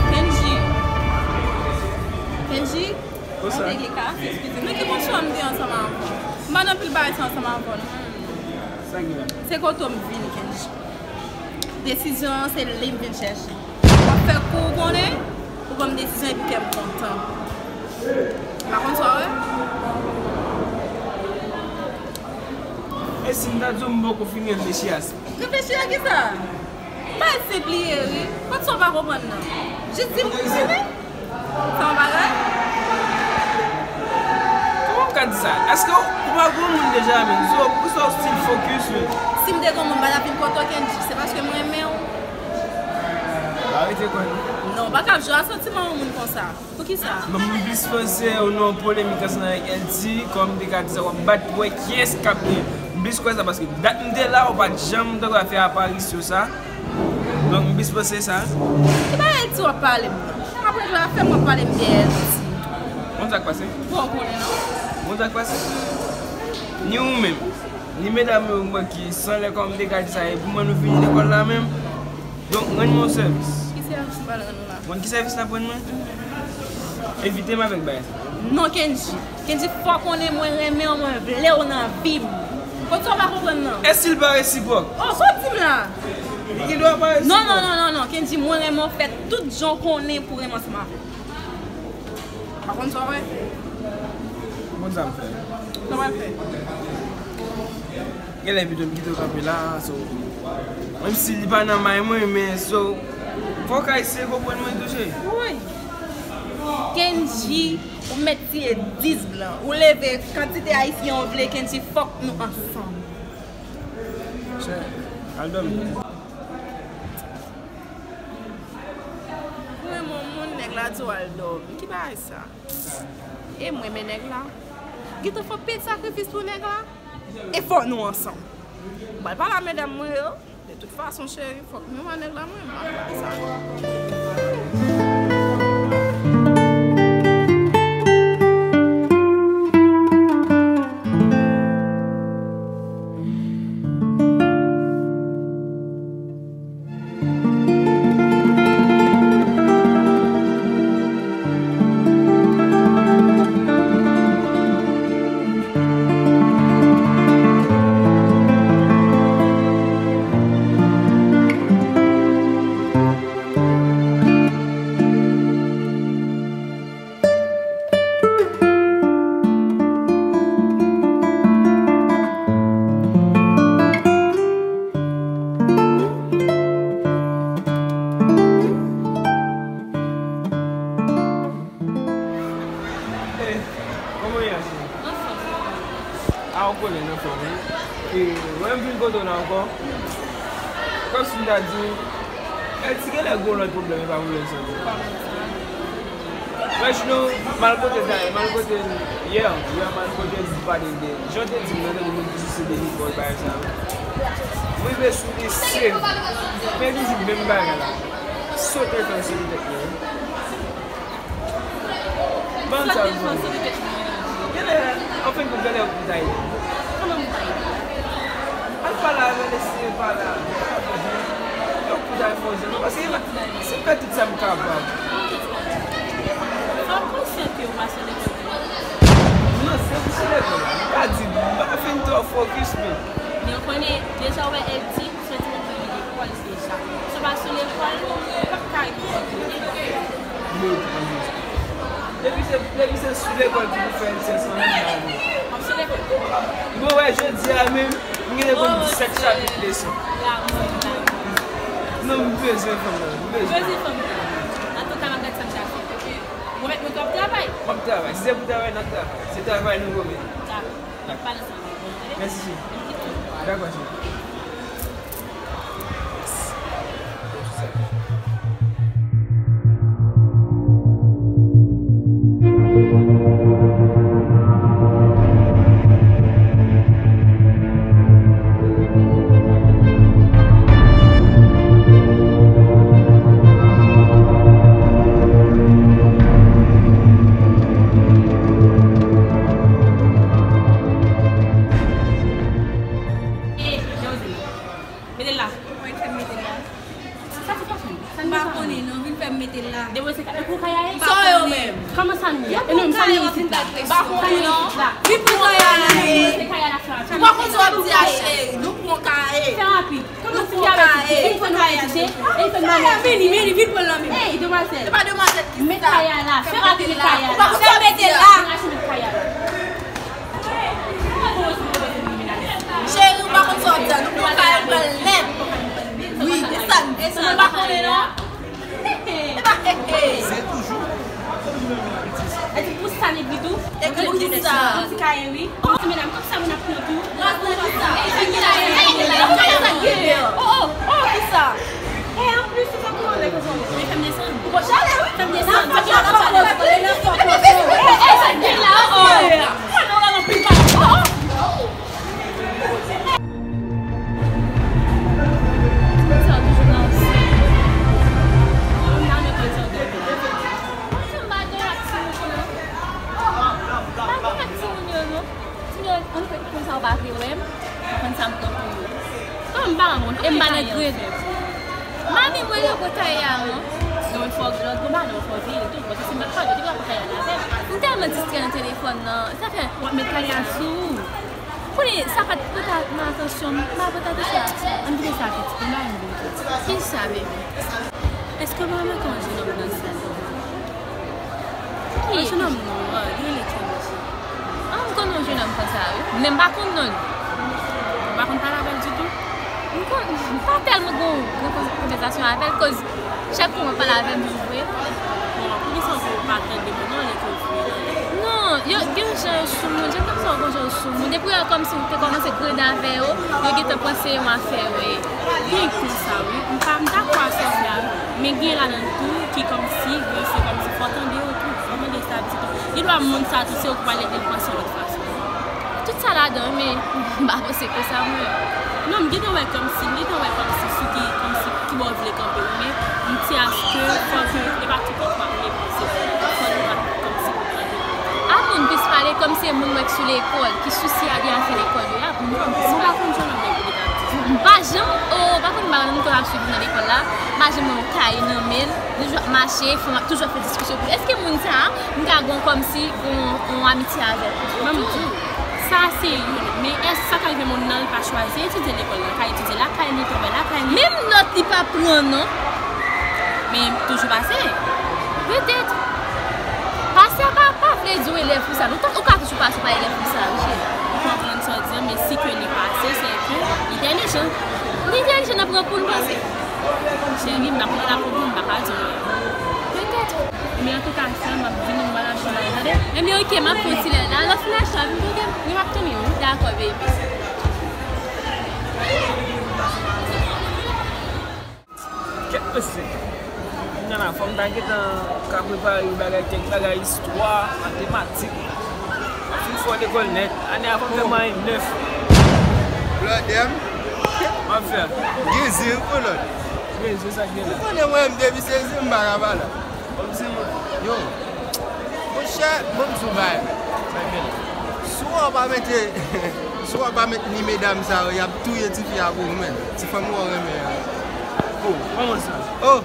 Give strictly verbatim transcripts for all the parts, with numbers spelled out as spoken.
Kendji. Kendji. Mwen te gen ka, eskize m. Men ki bon chwa m te ansanm avè w. M pa nan pil bagay sa ansanm avè w, non. Sa gen? Se kote w m vini, Kendji. Desizyon an, se li m vin chèche. W ap fè kou w konnen, ou ban m desizyon epi kè m kontan. M pa konn sa w wè. E si m ta di w m poko fin reflechi a sa? Reflechi a kisa? M pa eseye pliye, wi. Kot sa w pa konprann nan? Jis di m wi. Sa yon bagay? Kòman w ka di sa? Èske w pa granmoun deja menm? So, poukisa w still focus, wi? Si m te granmoun, m pa t ap vin kote w, Kendji. Se paske m renmen w. Ba rete kwè non. Non, w pa ka ap jwe a santiman yon moun konsa. Poukisa? Non, m plis panse ou nan yon polemik ansanm avèk L T, kòm m te ka di sa, w ap bat pou wè kiyès k ap genyen. M plis kwè sa paske dat m te la, ou pa t janm tankou ap fè aparisyon sa. Donk, m plis panse sa. Ki bagay L T w ap pale m nan? Apre jwe afè m, w ap pale m de L T. Konn sa k pase? Bon, w konnen, non? Konn sa k pase? Ni ou menm, ni medam yo mwen ki san lè kòm m te ka di sa, e pou mwen nou fini lekòl la menm. Donk, rann mwen yon sèvis. Ki sèvis m pral rann ou la? Bon, ki sèvis l ap rann mwen? Evite m avèk bagay sa. Non, Kendji. Kendji, fò w konnen mwen renmen w, mwen vle w nan vi m. Kot sa w pa konprann nan? E si l pa resipwòk? Oh, sa w di m la? Li gen dwa pa resipwòk. Non, non, non, non, non. Kendji, mwen renmen w, fè tout jan w konnen pou w renmen ansanm avè m. Pa konn sa w wè? Konn sa m fè. Sa w pral fè? Genlè pito m kite w kanpe la, so, menm si li pa nan may mwen, men so, fò w ka eseye konprann mwen tou, cheri. Woy! Kendji, ou mèt tiye dis blan. Ou leve kantite ayisyen w vle, Kendji, fòk nou ansanm. Chè, al dòmi. Ou renmen yon moun, nèg la di w al dòmi. Ki bagay sa? E mwen, men nèg la. Gentan fò w peye sakrifis pou nèg la. E fò nou ansanm. M pral pale a medam mwen yo. De tout fason, cheri, fòk nou wè nèg la, mwen, m ap pale sa. A w konnen nan fòm wi. E mwen m vin kote w la ankò. Kòmsi m ta di w, Elsie genlè gen yon lòt pwoblèm, e pa pwoblèm santi. Fresh nou, m al kote l, m al kote l yè, yè m al kote l, m pale de jan w te di m nan, tankou moun ki souse de likòl, bagay sa yo. M rive sou li, se men toujou menm bagay la. Sote fè sou tèt mwen. Ban m sa, ban m sa. Genlè, anfen, pou genlè ou ta ede. Kòman m ta ede? Al pale avè l, eseye pale avè l. Yo pou ta fè yon jan, paske se fè tout sa m kapab. Fò w konsyan ke w pa sou lekòl. Non, se pou sou lekòl la. M pa di, m pa fin twò fokis, men. Men w konnen, deja w wè Elsie, se yon timoun ki gen lekòl deja. Si w pa sou lekòl, ou p ap ka rive yon kote. Depi se, depi se sou lekòl ki pou fè L C S, mwen menm m pa vle. W ap sou lekòl? Bon, wè, jodi a menm, m gentan konn disèt chapit leson. Non, m bezwen fanm nan, m bezwen. Bezwen fanm nan. Antouka, m ap gad sa m ka fè. Pwomèt mwen ke w ap travay. M ap travay. Si se pou travay, n ap travay. Se travay nou pwomèt. Dakò. Dakò. N ap pale ansanm. Mèsi, cheri. Dakò, cheri. Mete l la. Ou konn fè m mete l la? Sa se fason. M pa konnen non, vin fè m mete l la. Depoze kay la. Pou kay la ye? Sa yo menm. Kòman sa nou ye? E non, sa nou ye isit la? M pa konnen non. Vin pou kay la, vin pou kay la. Ou pa konn sa w ap di a, cheri. Nou pran kay. Fè rapid. Kòman si m te avèti? Vin pran kay la. Vin pran kay la. Vini, vini, vin pran l nan men m. Ey, demwazèl. Se pa demwazèl ki sa. Met kay la la. Fè rapid, met kay la la. Ou pa konn sa w ap di a. Fè rapid, met kay la la. Cheri, ou pa konn sa w ap di a, nou pou kay an pral nèt. Wi, e sa n di, nou pa konnen non. E pa, e, e. Se toujou. E di pou sa nèg li tou. E pou ki sa? Ti kaye, wi. Ti medam, tout sa moun ap pran tou. Mwen pran ki sa? E, sa ki la, e, sa ki la. Oh, oh, oh, ki sa? E anplis, ou pa konnen konsa. Men fè m desann. Ou pa chale, wi. Fè m desann. Fè m desann. E, e, sa k gen la, oh, oh. Sa nan la nan pi pa. Oh, oh. Ti sè toujou nan ansanm. Moun nan lekòl sa yo toujou la. Mwen janm pa gen ak timoun yo. Pa gen ak timoun yo, non. Timoun yo, ann fèt konsa yo pa vle wè m. Konn sa m pran pou yo. Kòm m pa rankontre, e m pa nan grèd. Mami mwen yo pran kay a non. Non, fò lòt gon bagay, fò vire tou. Paske si m pa t pale, yo te pral pran kay a la avè m. M tèlman distrè nan telefòn nan. Sa fè w ap met kay a sou ou. Kounye sa pa t pote nan atansyon m, m pa pote atansyon a sa. Ann kite sa pitit, m pa renmen vin pitit. Kisa, bebe? Èske w pa renmen kòman jenòm nan sal? Ki? Yon jenòm nwa, li rele Kenji. Ah, m konnen yon jenòm konsa, wi. Men m pa konn non l. Ou pa konn pale avè l ditou? M konn, m pa tèlman gon, gon konvèsasyon avè l, koz chak kou mwen pale avè l, m toujou voye non. Bon, poukisa w di w pa tande moun non, lè ke w voye l ale? Non, yo, gen jan yo sou moun, jan kòmsi yo gon jan yo sou moun. Depi yo wè kòmsi w te kòmanse grèd avè yo, yo gentan panse yon afè yo ye. Gen konsa, wi. M pa, m dakò a sa w di a, wi. Men gen ladan l tou ki kòmsi, yo se kòmsi fò w tande yo tou, fò w tande sa yo ap di tou. Gen dwa moun sa tou, se yo ki pral ede l panse yon lòt fason. Tout sa ladan, men m pa panse konsa, mwen. Non, m gentan wè kòmsi, m gentan wè kòmsi sou ki, kòmsi ki bò w vle kanpe, wi, men m di aske fò ke, e pa tout lè w ap meprize, fò nou pa kòmsi konprann. A moun plis pale kòm se moun mwen ki sou lekòl, ki sousye a de afè lekòl yo, a moun mwen plis pale. Mwen pa konn jan nan mwen pou li ta di. M pa janm, oh, pa konn bagay nan m konn ap swiv nan lekòl la, m pa janm wè yon kaye nan men l, li toujou ap mache, fò m ap toujou ap fè diskisyon pou li. Èske moun sa a, m ka gon kòmsi, gon, yon amitye avè l? Ban m di w, sa se youn, men èske sa ka rive moun nan li pa chwazi etidye lekòl la, ka etidye lakay li, travay lakay li? Menm nòt li pa pran non. Men toujou pase. Petèt. Pase a pa, pa vle di w elèv pou sa. Ou ka, ou ka toujou pase ou pa elèv pou sa, wi, cheri. M konprann sa w di a, men si ke li pase, se ke li entèlijan. Li entèlijan nan pran kou l pase. Cheri, m ap pran la pou ou, m pa ka di w. Petèt. Men antouka, sèl m ap vini, m pral achte bagay Ebyen, oke, m ap fè yon ti lè la. Lè w fin achte, w ap vin kote m. Wi, m ap tounen, wi. Dakò, baby. Kèt mesye. Kounye a la, fò m ta gentan ka prepare bagay, kèk bagay istwa, matematik. M fin fò lekòl nèt. Ane a fò m fè mwayen nèf. Blòdè m. M ap fè. Gen zen pou lòt. Gen zen, sa k gen la. Ou konnen mwen, m depi se zen, m pa ka pale. Kòmsi, yo, monchè, bon, m sou bay, men. Si w pa mete, si w pa met ni medam sa yo, y ap touye tifi a pou ou, men. Ti fanm ou renmen an. Oh, kòman sa? Oh,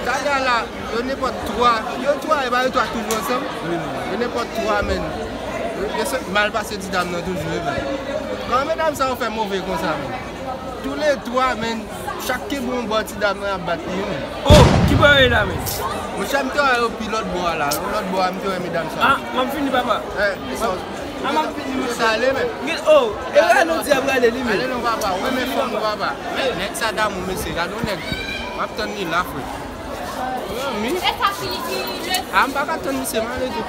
talè a la, yo nenpòt twa, yo twa, e pa yo twa toujou ansanm? Wi, wi. Yo nenpòt twa, men. Yo, yo se mal pase ti dam nan toujou, wi, men. Kòman medam sa yo fè move konsa, men? Toulètwa, men, chak ki bon bò ti dam nan ap bat li, men. Oh, ki bò yo ye la, men? Monchè, m te wè yo pi lòt bò a la. Lòt bò a, m te wè medam sa. Ah, m ap vini, papa. Eh, m ap, ah, m ap vini, mesye. Sa ale, men. Oh, e rale nou di ap rale li, men. Ale non, papa. Ou renmen fanm ou, papa. Men, nèg sa damou, mesye. Gade yon nèg. M ap tann li la, frè. Zanmi. E sa ki, ki le... Ah, m pa ka tann misye, m ale tou.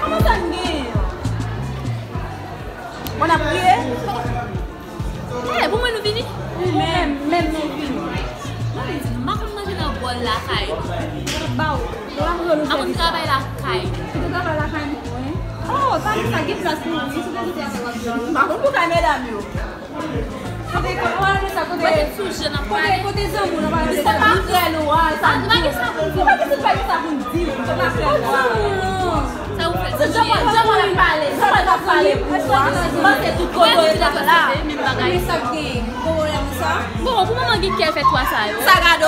Kòman sa n genyen an? Bon, n ap priye? Eh, pou mwen nou vini? Ou menm, menm nou vini. Mwen di nou, m pa konn manje nan bòl lakay nou. Ba ou. M pa konn travay lakay nou. Ou te travay lakay nou, wi. Oh, pa di sa, gen plas pou ou, wi. Si w te kite avè w ap jwenn. M pa konn pou kay medam yo. Kote, kote, w ale sa, kote, kote zanmi w nan pale de sa. Makrèl ou a, sa n di. Ou pa gen sa pou n di. Makrèl ou a. Sa ou fè? Se jan mwen, jan mwen ap pale, jan mwen ap pale pou ou a. Panse tout kote w ret la. Men sa k gen, kote w ret sa? Bon, pou moman gen kè fè twa sa yo. Sa gade w.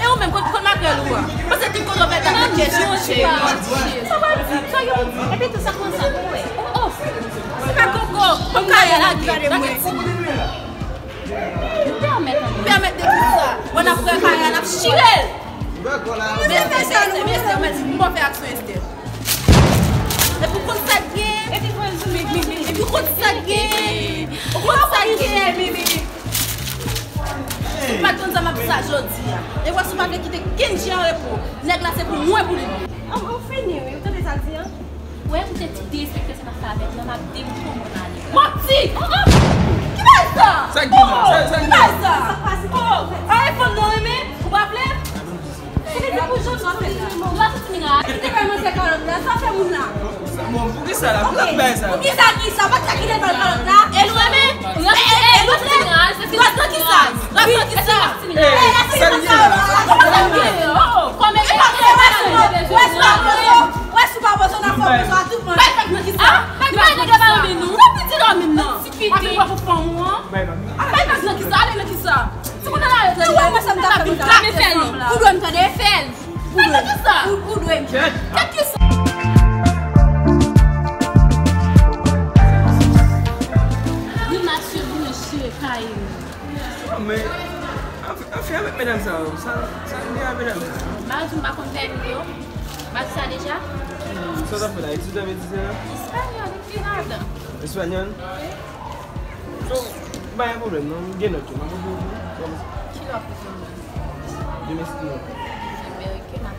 E ou menm, kot, kot makrèl ou a? Panse tout kote w ret la, kot kè chèche. Sa w ap di? Sa w ap di? Epi tou sa konsa, pou wè. Oh, oh. Se pa koko, koko a lage. Lage ti. Pèmèt, pèmèt de kisa? Bon, n ap pran kay la, n ap chire l. Mesye, mesye, mesye, mesye, m pa fè aksyon, Esther. Epi w konn sa k gen? Epi w konn sa k gen? Ou konn sa k gen? Ou pa konn sa m ap di sa jodi a. E wè si w pa vle kite Kendji an repo. Nèg la se pou mwen pou li. An, ou fini, wi. Ou tande sa l di an? Wè, ou te ti derespekte sa n ap fè avèk nan, m ap demoute w mwen ale. Manti! Oh, oh! Ki bagay sa? Sa k gen la? Sa, sa k gen la? Ki bagay sa? Oh, oh! Ay, fanm nan renmen, ou pa vle? Ou vle di pou jan sa fè la? Ou pa soti mira. Ki te bay manzè kalòt la? Sa fè moun la? Bon, poukisa la? Poukisa bay sa? Poukisa ki sa? Poukisa ki te bay kalòt la? E nou renmen? E nou renmen? Ras nan kisa? Ras nan kisa? Ey, sa k gen la? Kòman e pa vle? Wè si w pa poze w, wè si w pa poze w, n ap fè w poze w a tout manje. Bay vag nan kisa? Bay vag nan kisa? Sa piti dòmi m nan. Ti piti. Ap vin wè pou fanm ou an. Bay vag nan kisa? Ale nan kisa? Si moun nan ale tande, mwen sa m ta fè, mwen ta fè. Ou dwe m tande. Fè l. Ou dwe m. Ou, ou dwe m. Kèt kisa? Li mache bouche kay. Non, men, anfen, anfen, avèk medam sa yo, sa, sa n gen ak medam sa yo? M pa di m pa konn tèm yo. M pa di sa deja? Sa w t ap fè la? Etid w t ap etidye la? Espanyòl, m te ladan. Espanyòl? Wi. So, pa gen pwoblèm, non. M gen nòt yo. M ap voye pou ou. Ki lè w ap voye pou mwen? Demen si Dye vle. Demen, oke, m ap.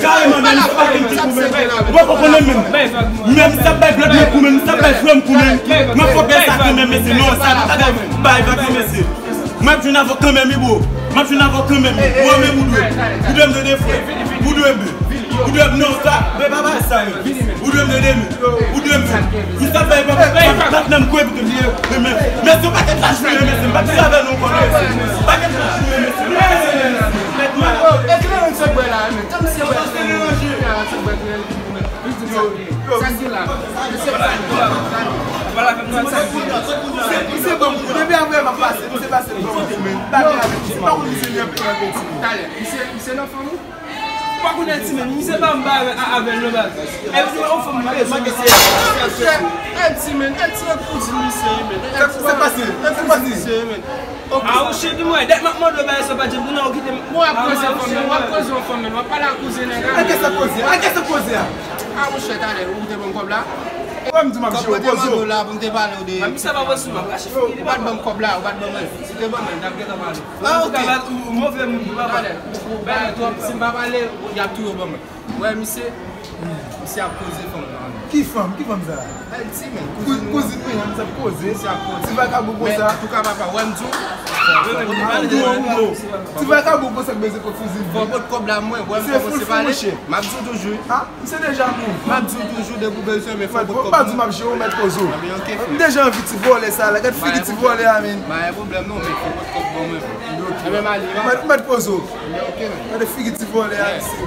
Kareman, menm sa pa gen ti kou menm. Ou pa konprann menm. Menm sa bay blòd mwen kou menm, sa bay frè m kou menm. Mwen fò bèl sa kanmenm, mesye. Non, sa pa ka bay vag, mesye. M ap jwenn avè w kanmenm, wi, bro. M ap jwenn avè w kanmenm. Ou wè menm ou dwe. Ou dwe m de de frè. Ou dwe m de. Ou dwe m non, sa. Men pa bay sa, men. Ou dwe m de de men. Ou dwe m de. Ou sa bay pa pa pa nan m kwe pou te liye. Men men. Men se yon pakèt lach mwen, men se m pa t avè nou konnen. Pakèt lach mwen, men se m pa t avè nou. Mèt mwen. E ki nan yon sèk bwè la, men. Tanm se bwè. Sa ki la. Misye bon, depi apre m ap pase, misye pase bon. Bagay avèk misye, pa konn misye li anpil anpil ti. Talè, misye, misye nan fanm ou? Pa konnen ti men, misye pa m ba avè l non baz. Epi yon fanm mwen bezwen misye. E ti men, e ti men pou di misye men. Se pase, se pase. Misye men. A ou chè di mwen, dèk m ap mande w bagay sa pa di m non, ou kite m. Mwen ap koze fanm nan, mwen ap koze yon fanm nan, mwen ap pale ak kouzen nèg la. Ake sa koze, ake sa koze a. A ou chè talè, ou te ban m kòb la. Wè m di m ap jere pozo. Mwen te mande w la pou m te pale w de. Misye pa wè sou m ap rache figi li. Ou pa t ban m kòb la, ou pa t ban mwen. Si w te ban mwen, n t ap gentan pale. Ah, ok. Ou move moun, ou pa pale. Ou pale twòp, si m pa pale, y ap touye w ban mwen. Wè, misye, misye ap koze fanm nan. Ki fanm? Ki fanm sa? Ti men, kouzin mwen, misye ap koze. Misye ap koze. Ti vakabon konsa. Antouka, papa, wè m di w. Ti vakabon konsa k bezwen kout kouzin. Fò pot kòb la mwen, wè m kòmanse pale. M ap di w toujou. Misye deja move. M ap di w toujou depi w bezwen men fò w pot kòb. Ou pa di m ap jere w mèt pozo. M deja anvi ti vòlè sa la. Gad figi ti vòlè a, men. Pa gen pwoblèm non, men fò w pot kòb ban mwen. Ebyen m ale. Mèt, mèt pozo. Gade figi ti vòlè a, misye.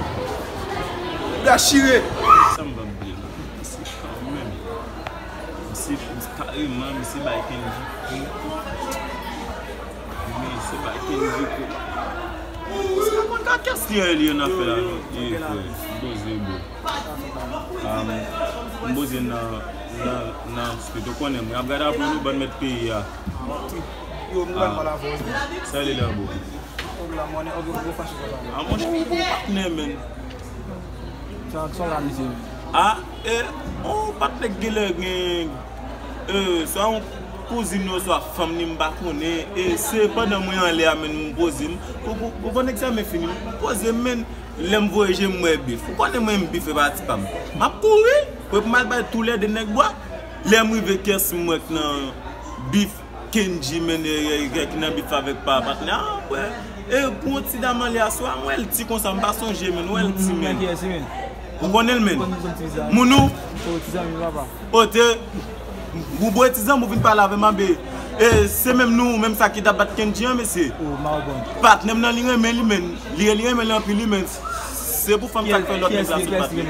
Gad chire. Sa m p ap bliye non. Misye kanmenm. Misye kareman, misye bay Kendrick kou. Misye bay Kendrick kou. Misye pa konn ka kès li ye, li nan fè la non. Ye frè, m poze bro. M poze nan, nan, nan street. Ou konnen, mwen ap gade apre nou, bann mèt peyi a. Yo, m pral pale avè w. Sa li la, bro? Ok, la, mwen, ok, ok, fache, papa. A, monchè, ou patnè, menn. Sa, sa w la, misye? A, e, on patnè k genlè gen, e, swa yon kouzin li, swa fanm li, m pa konnen. E, se pandan mwen anlè a, menn, m poze m. Ou, ou, ou konn egzamen fini, m poze m, menn. Lè m voye je m, m wè Bif. Ou konnen mwen, m Bif e pati pa m. M ap kouri, pou m al bay toulède nèg bwa. Lè m rive kyès, m wè k nan Bif, Kendji, menn, e, e, e, ki nan Bif avèk pa patnè a, m wè. E, pou yon ti dam anlè a, swa m wè l ti konsa, m pa sonje, menn, m wè l ti, menn. Ou konnen l, menn? Moun ou? Ote, ou bwè ti zanmi, ou vin pale avè m, anbe. E, se menm nou, menm sa ki t ap bat Kendji an, mesye. Patnè m nan, li renmen li, menn. Li, li renmen li anpil, li, menn. Se pou fanm sa k fè lòt nèg la sou patnè.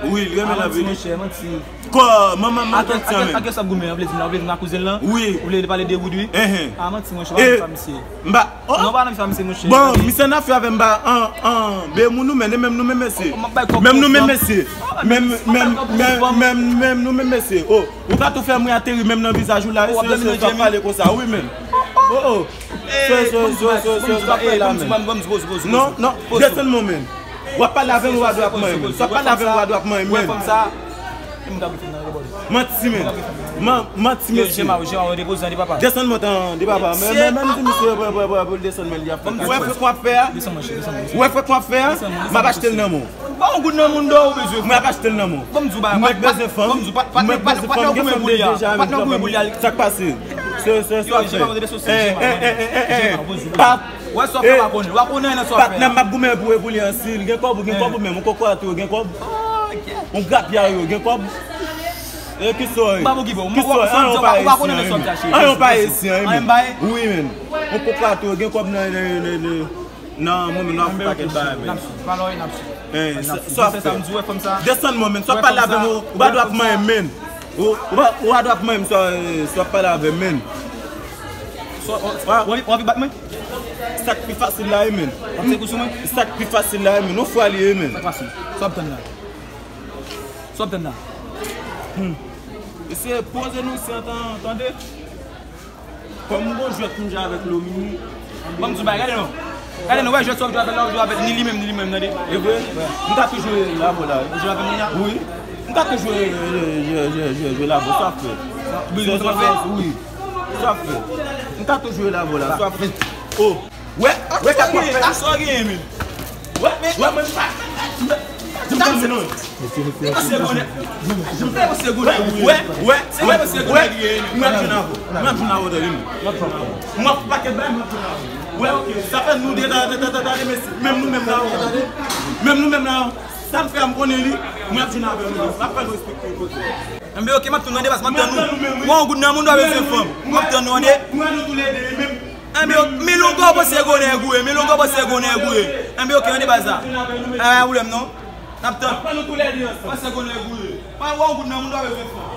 Wi, li renmen l anpil, wi. Kò, manman m, manman ti an, menn. Ak sa goumen an, vle di m la, vle di m la kouzen lan? Wi. Ou vle pale de Wood, wi? Enhen. A, manti, monchè, pa nan fanm misye. M pa, oh. Non, pa nan fanm misye, monchè. Bon, misye nan afè avè m, ba, an, an, be moun nou menm, e menm nou menm mesye. Menm nou menm mesye. Menm, menm, menm, menm, menm nou menm mesye. Oh, ou ka tou fè mwen ateri menm nan vizaj ou la, wi, se, se, w ap pale konsa, wi, menm. Oh, oh. Se, se, se, se, se, w ap fè la, menm. Non, non, desann mwen, menm. W ap pale avè m, w a dwat mwen, menm. W ap pale avè m, w a dwat mwen, menm. Manti, men. Man, manti, mesye. Desann mwen tan de papa. Men, men, men, di misye pou, pou, pou, pou l desann men, li ap fè. Ou wè frèk w ap fè a? Ou wè frèk w ap fè a? M ap achte l nan men w. Ba yon goud nan moun dò ou bezwen. M ap achte l nan men w. Nèg bezwen fanm. Nèg bezwen fanm, gen fanm deja, men. Sa k pase? Se, se, sa k fè. Pa Wè sa w fè, w a konnen. W a konnen nan sa w fè. Patnè m ap goumen pou, pou li an, si l gen kòb, ou gen kòb ou menm, ou kokorat ou gen kòb. Ou grapya yo gen kòb. E ki sa w ye? Ki sa w ye? An yon pa esyen, an yon pa esyen, wi, menn. Ou kokorat ou gen kòb nan, nan, nan, nan, nan, mwen menm, nan pakèt bagay, menn. Sa w ap fè? Desann mwen, menn. Sa w ap pale avè m, ou pa dwat mwen, menn. Ou, ou pa, ou pa dwat mwen, sa, sa w ap pale avè m, menn. Ou anvi bat mwen? Sa k pi fasil la, wi, menn. W ap tire kou sou mwen? Sa k pi fasil la, wi, menn. Yon fwa li ye, menn. Sa k fasil? Sa w ap tann la? Sa w ap tann la? Hmm. Mesye, poze nou isi an, tande. Kòm m gon jwèt m jwe avèk Lomini. Ban m di w bagay, gade non. Gade non, wè jwèt sa w ap jwe avè l la, w ap jwe avèk ni li menm, ni li menm, tande. E vre? M ka tou jwe la, vre la, wi. Ou jwe avè moun nan? Wi. M ka tou jwe, jwe, jwe, jwe, jwe, jwe la, vre, sa fè. Wi. Sa fè. M ka tou jwe la, vre la, sa fè. Oh. Wè, wè, sa genyen, sa genyen, men. Wè, men, wè, men, m pa, m pa, m pa, m pa, m pa, m pa, Mesye, mesye, mesye. Wè, wè, wè, wè, mwen ap jwenn avè w. Mwen ap jwenn avè w, tande m. Mwen ap pakèt bay, mwen ap jwenn avè w. Wè, ok, sa fè nou de, de, de, de, de, de, mesye. Menm nou menm la, tande. Menm nou menm la, sa n fè a, m konnen li. Mwen ap jwenn avè nou. N ap fè nou respekte kote. Enben, ok, m ap tann nou, tande, baz, m ap tann nou. Mwen yon goud nan moun, dwa bezwen fanm. M ap tann nou, tande. Mwen nou toulède, menm. Enben, ok, men longan w panse gwo nèg ou ye, men longan w panse gwo nèg ou ye. Enben, ok, tande, baz la. A, pa pwoblèm, non. N ap tann. Panse gwo nèg ou ye. Pa wè yon goud nan moun, dwa bezwen fanm.